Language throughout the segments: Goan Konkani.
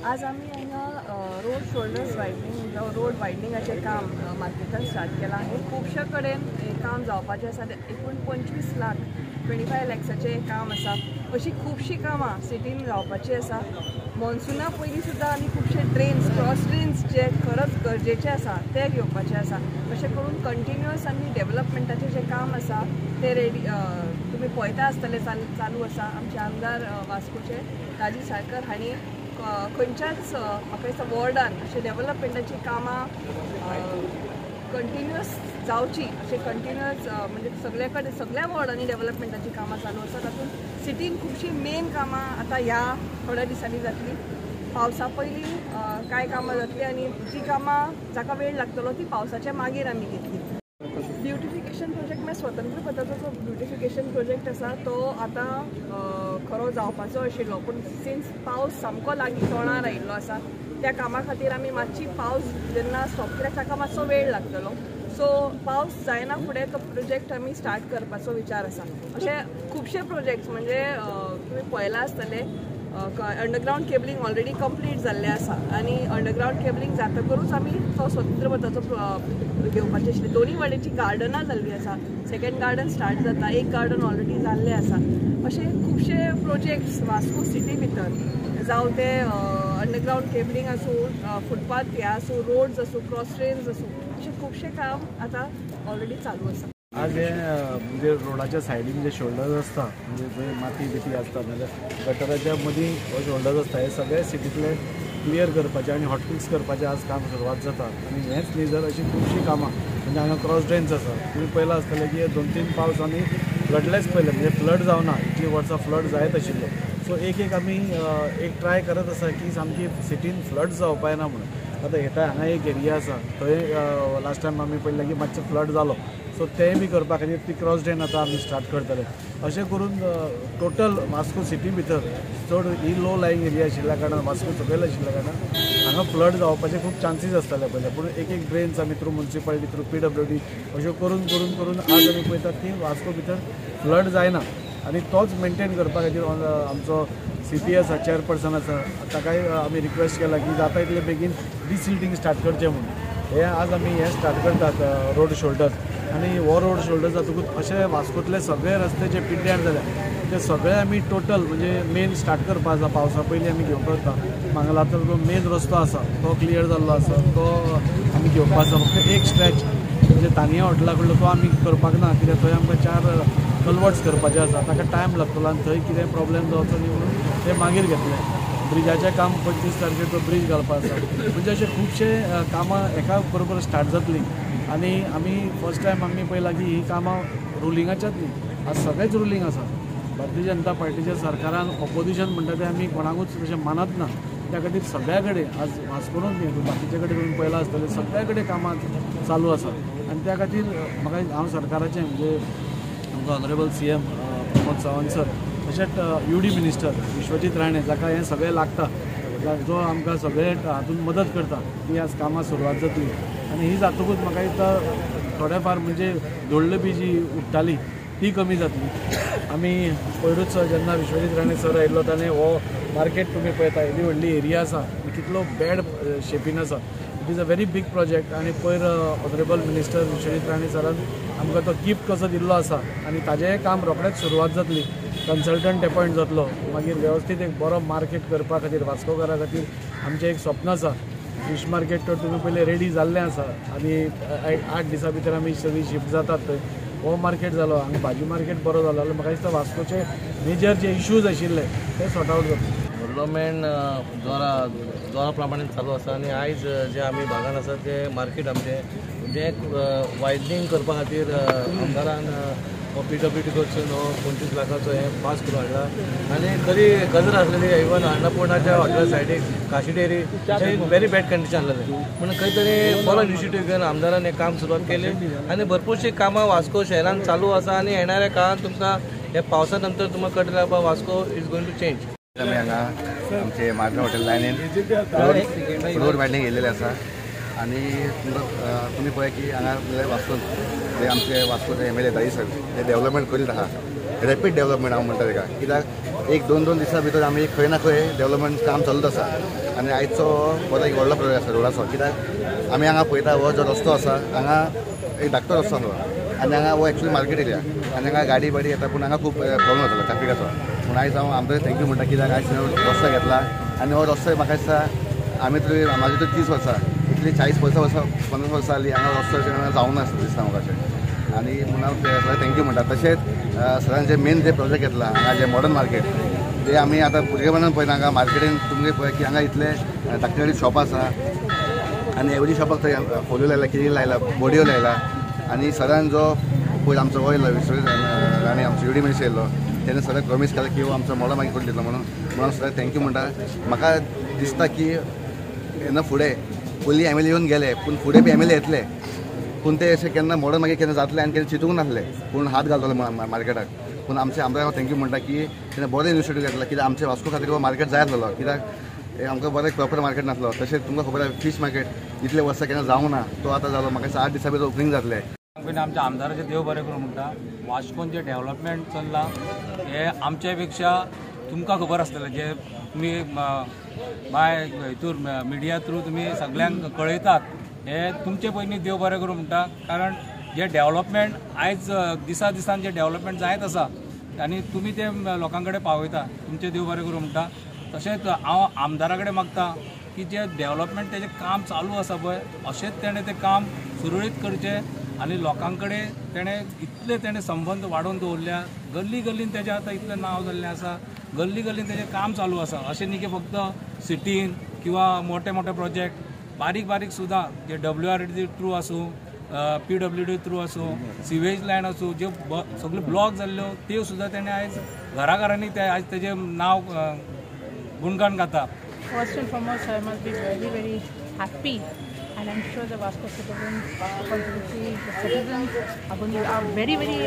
आज आमी हांगा रोड शोल्डर्स वायडनींग, रोड वायडनिंगाचें काम मार्केटान स्टार्ट केलां. हें खुबशे कडेन हें काम जावपाचें आसा. एकूण 25 लाख 25 लॅक्साचें हें काम आसा. अशीं खुबशीं कामां सिटीन जावपाचीं आसा. मॉन्सुना पयलीं सुद्दां आमी खुबशे ड्रेन्स, क्रॉस ड्रेन्स जे खरंच गरजेचे आसा ते घेवपाचे आसा. अशें करून कंटिन्युअस आमी डेवलपमेंटाचें जें काम आसा तें रेडी तुमी पळयता आसतले चालू आसा. आमचे आमदार वास्कोचे राजीव साळकर हांणी खंयच्याच म्हाका दिसता वॉर्डान अशें डेवलपमेंटाचीं कामां कंटिन्युअस जावची अशें कंटिन्युअस म्हणजे सगळे कडेन सगळ्या वॉर्डांनी डेवलपमेंटाचीं कामां चालू आसा. तातूंत सिटीन खुबशीं मेन कामां आतां ह्या थोड्या दिसांनी जातली. पावसा पयलीं कांय कामां जातली आनी जी कामां जाका वेळ लागतलो ती पावसाच्या मागीर आमी घेतली. ब्युटिफिकेशन प्रोजेक्ट म्हळ्यार स्वतंत्र पथाचो जो ब्युटिफिकेशन प्रोजेक्ट आसा तो आतां खरो जावपाचो आशिल्लो, पूण सिन्स पावस सामको लागीं तोंडार आयिल्लो आसा त्या कामा खातीर आमी मातशी पावस जेन्ना स्टॉप कित्याक ताका मातसो वेळ लागतलो. सो पावस जायना फुडें तो प्रोजेक्ट आमी स्टार्ट करपाचो विचार आसा. अशे खुबशे प्रोजेक्ट्स म्हणजे तुमी पळयलां आसतलें अंडरग्रावंड केबलिंग ऑलरेडी कंप्लीट जाल्लें आसा आनी अंडरग्रावंड केबलिंग जातकरूच आमी तो स्वतंत्र पथाचो घेवपाचें आशिल्लें. दोनी वाटेची गार्डनां जाल्लीं आसा, सेकेंड गार्डन स्टार्ट जाता, एक गार्डन ऑलरेडी जाल्लें आसा. अशे खुबशे प्रोजेक्ट्स वास्को सिटी भितर जावं ते अंडरग्रावंड केबलिंग आसूं, फुटपाथ हे आसूं, रोड्स आसूं, क्रॉस ड्रेन्स आसूं, अशें खुबशें काम आतां ऑलरेडी चालू आसा. आज हे म्हणजे रोडाच्या सायडीन जे शोल्डर्स आसता, म्हणजे जंय माती बिती आसता नाल्यार गटराच्या मदीं हो शोल्डर्स आसता, हे सगळे सिटींतले क्लियर करपाचें आनी हॉटफिक्स करपाचें आज काम सुरवात जाता. आनी हेंच न्ही जर अशीं खुबशीं कामां म्हणजे हांगा क्रॉस ड्रेन्स आसा, तुमी पळयलां आसतलें की 2-3 पावस आमी फ्लडलेस पळयलें, म्हणजे फ्लड जावना, इतलीं वर्सां फ्लड जायत आशिल्लो. सो एक एक आमी एक ट्राय करत आसा की सामकी सिटीन फ्लड जावपा येना म्हणून. आतां हेता हांगा एक एरिया आसा थंय लास्ट टायम आमी पळयलें की मातसो फ्लड जालो, सो तेंय बी करपा खातीर ती क्रॉस ड्रेन आतां आमी स्टार्ट करतले. अशें करून टोटल वास्को सिटी भितर चड ही लो लायिंग एरिया आशिल्ल्या कारणान, वास्को सकयल आशिल्ल्या कारणान हांगा फ्लड जावपाचे खूब चान्सीस आसताले पयले. पूण एक एक ड्रेन्स आमी थ्रू मुन्सिपालिटी, थ्रू PWD अश्यो करून करून करून आज आमी पळयतात की वास्को भितर फ्लड जायना. आनी तोच मेनटेन करपा खातीर आमचो CP आसा, चेअरपर्सन आसा, ताकाय आमी रिक्वेस्ट केला की जाता इतले बेगीन डिसिल्टींग स्टार्ट करचें म्हणून. हे आज आमी हें स्टार्ट करतात रोड शोल्डर्स. आनी हो रोड शोल्डर जातकूच अशे वास्कोतले सगळे रस्ते जे पिड्ड्यार जाल्या ते सगळे आमी टोटल म्हणजे मेन स्टार्ट करपा आसा. पावसा पयलीं आमी घेवपाक जाता. मांगलाचो जो मेन रस्तो आसा तो क्लियर जाल्लो आसा, तो आमी घेवपा आसा. फक्त एक स्ट्रेच म्हणजे तानिया हॉटेला कडलो तो आमी करपाक ना, कित्याक थंय आमकां 4 कलवर्ट्स करपाचे आसा, ताका टायम लागतलो आनी थंय कितें प्रॉब्लेम जावचो न्ही म्हणून ते मागीर घेतले. ब्रिजाचें काम 25 तारखेर तो ब्रीज घालपा आसा. म्हणजे अशे खुबशे कामां एका बरोबर स्टार्ट जातलीं. आनी आमी फर्स्ट टायम आमी पळयलां की ही कामां रुलिंगाच्याच न्ही, आज सगळेच रुलींग आसा. भारतीय जनता पार्टीच्या सरकारान ऑपोजिशन म्हणटा तें आमी कोणाकूच तशें मानत ना. त्या खातीर सगळ्या कडेन आज वास्कोनूच न्ही, बाकीचे कडेन तुमी पळयलां आसतलें सगळ्या कडेन कामां चालू आसा. आनी त्या खातीर म्हाका हांव सरकाराचें म्हणजे आमचो honourable CM Pramod Sawant sir, तशेंच UD minister Vishwajit Rane जाका हें सगळें लागता, जो आमकां सगळे हातूंत मदत करता, ती आज कामां सुरवात जातली. आनी ही जातकूच म्हाका दिसता थोडे फार म्हणजे धुल्ल बी जी उडटाली ती कमी जातली. आमी पयरूच जेन्ना विश्वजीत राणे सर आयिल्लो ताणें हो मार्केट तुमी पळयता येदी व्हडली एरिया आसा, कितलो बॅड शेपीन आसा. It is a very big project. आनी पयर ऑनरेबल मिनिस्टर विश्वजीत राणे सरान आमकां तो गिफ्ट कसो दिल्लो आसा आनी ताजेंय काम रोखडेंच सुरवात जातली. कन्सल्टंट एपॉयंट जातलो, मागीर वेवस्थीत एक बरो मार्केट करपा खातीर वास्कोकारा खातीर आमचें एक स्वप्न आसा. फीश मार्केट तर तुमी पयलीं रेडी जाल्लें आसा आनी 8 दिसां भितर आमी सगळीं शिफ्ट जातात थंय. हो मार्केट जालो आनी भाजी मार्केट बरो जालो जाल्यार म्हाका दिसता वास्कोचे मेजर जे इश्यूज आशिल्ले ते सॉर्ट आवट जातले. डेवलपमेंट जोरा प्रमाणे चालू आसा आनी आयज जे आमी भागान आसा ते मार्केट आमचें म्हणजे वायडनींग करपा खातीर आमदारान PWD कडसून हो 25 लाखाचो हें पास करून हाडला. आनी खरी गजर आसलेली इवन अन्नपूर्णाच्या हॉटेला सायडीक काशी डेरी व्हेरी बॅड कंडिशन आसलेलें, पूण खंय तरी बरो इनिशिएटीव घेवन आमदारान हें काम सुरवात केली आनी भरपूरशीं कामां वास्को शहरान चालू आसा. आनी येणाऱ्या काळान तुमकां ह्या पावसा नंतर तुमकां कळटलें बाबा Vasco is going to change. आमी हांगा आमचे मार्ना हॉटेल लायनीन रोड वायडनींग येयलेलें आसा आनी तुमी पळय की हांगा वास्कोन जे आमचे वास्कोचे MLA दाजी सर हे डेवलपमेंट करीत आहा, रॅपीड डेवलपमेंट हांव म्हणटा तेका, कित्याक एक दोन दोन दिसां भितर आमी खंय ना खंय डेवलपमेंट काम चालूच आसा. आनी आयचो बरो एक व्हडलो प्रोजेक्ट आसा रोडाचो कित्याक आमी हांगा पळयता हो जो रस्तो आसा हांगा एक धाकटो रस्तो आसलो आनी हांगा हो एक्चुअली मार्केट एरिया आनी हांगा गाडी बाडी येता पूण हांगा खूब प्रॉब्लम जातालो ट्राफिकाचो. पूण आयज हांव आमदार thank you म्हणटा कित्याक आयज रस्तो घेतला आनी हो रस्तो म्हाका दिसता आमी तरी म्हाजी तर 30 वर्सां इतली 40 वर्सां 50 वर्सां जाली हांगा रस्तो जावंक नासता दिसता म्हाका अशें. आनी म्हणून हांव सराक thank you म्हणटा. तशेंच सरान जे मेन जे प्रोजेक्ट घेतला हांगा जे मॉडर्न मार्केट ते आमी आतां भुरगेपणान पळयता हांगा मार्केटीन तुमगे पळय की हांगा इतले धाकटे धाकटी शॉपां आसा आनी एवरी शॉपाक थंय फोल्यो लायला कितें लायला बोडयो लायला. आनी सरान जो पयर आमचो हो येयलो विश्वजीत राणे आमचो युडी मिनिस्टर येयलो तेणें सराक प्रॉमीस केला की हो आमचो मॉडर्न मार्केट करून दितलो म्हणून म्हणून सराक thank you म्हणटा. म्हाका दिसता की येना फुडें पयलीं एम एल ए येवन गेले पूण फुडें बी एम एल ए येतले पूण ते अशें केन्ना मॉडर्न मार्केट केन्ना जातले आनी केन्ना चिंतूंक नासले पूण हात घालतले मार्केटाक. पूण आमचे आमदाराक हांव thank you म्हणटा की तेणें बरें इनिशिएटीव घेतला कित्याक आमचे वास्को खातीर हो मार्केट जाय आसलेलो कित्याक आमकां बरें प्रॉपर मार्केट नासलो. तशेंच तुमकां खबर आसा फीश मार्केट इतले वर्सां केन्ना जावंक ना तो आतां जालो. म्हाका 8 दिसां भितर ओपनींग जातलें. पयलीं आमच्या आमदाराचें देव बरें करूं म्हणटा. वास्कोन जें डेवलपमेंट चल्लां हें आमच्या पेक्षा तुमकां खबर आसतलें जे तुमी बाय हितूर मिडिया थ्रू तुमी सगल्यांक कळयतात हे तुमचे पयलीं देव बरें करूं म्हणटा. कारण जे डेवलपमेंट आयज दिसा दिसान जे डेवलपमेंट जायत आसा आनी तुमी ते लोकां कडेन पावयता तुमचें देव बरें करूं म्हणटा. तशेंच हांव आमदारा कडेन मागता की जे डेवलपमेंट तेजें काम चालू आसा पळय अशेंच तेणें तें काम सुरळीत करचें आनी लोकां कडेन तेणें इतले तेणें संबंद वाडोवन दवरल्या. गल्ली गल्लीन तेजें आतां इतलें नांव जाल्लें आसा गल्ली गल्लीन तेजें काम चालू आसा. अशें न्ही की फक्त सिटीन किंवा मोठे मोठे प्रोजेक्ट बारीक बारीक सुद्दां जे WRD through आसूं PWD through आसूं सिवेज लायन आसूं ज्यो सगळ्यो ब्लॉक जाल्ल्यो त्यो सुद्दां तेणें आयज घराघरांनी ते आयज तेजें नांव गुणगान गाता. First and foremost, I must be very, very happy, and I'm sure the Vasco citizens, constituency, the citizens are very, very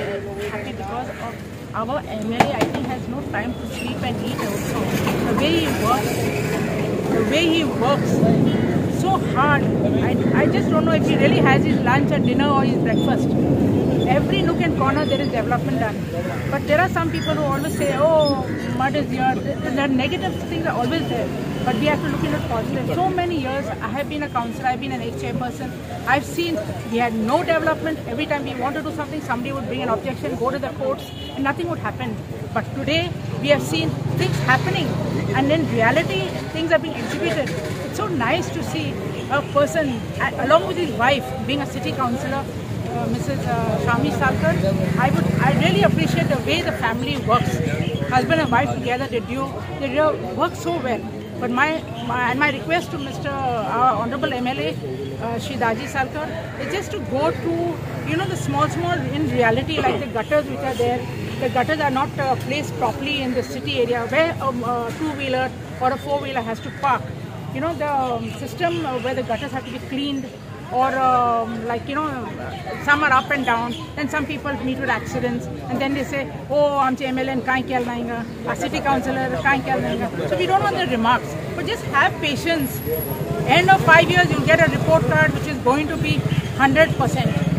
happy because of our MLA. I think has no time to sleep and eat also. The way he works, the way he works so hard. I just don't know if he really has his lunch or dinner or his breakfast. Every nook and corner there is development done. But there are some people who always say, oh, mud is here. The negative things are always there. But we have to look into positive. So many years I have been a councillor, I have been an ex-chairperson. I've seen we had no development. Every time we want to do something, somebody would bring an objection, go to the courts, and nothing would happen. But today we have seen things happening, and in reality, things are being executed. It's so nice to see a person, along with his wife, being a city councillor, Mrs. Shami Salkar. I really appreciate the way the family works. Husband and wife together, they work so well. But my request to Mr. our Honorable MLA, Shri Daji Salkar, is just to go to, you know, the small in reality, like the gutters which are there. The gutters are not placed properly in the city area where a two-wheeler or a four-wheeler has to park. You know, the system where the gutters have to be cleaned, or like, you know, some are up and down, then some people meet with accidents, and then they say, oh, amche MLA kain kyal nahinga, our city councillor kain kyal nahinga. So we don't want the remarks, but just have patience. End of 5 years, you'll get a report card which is going to be 100%.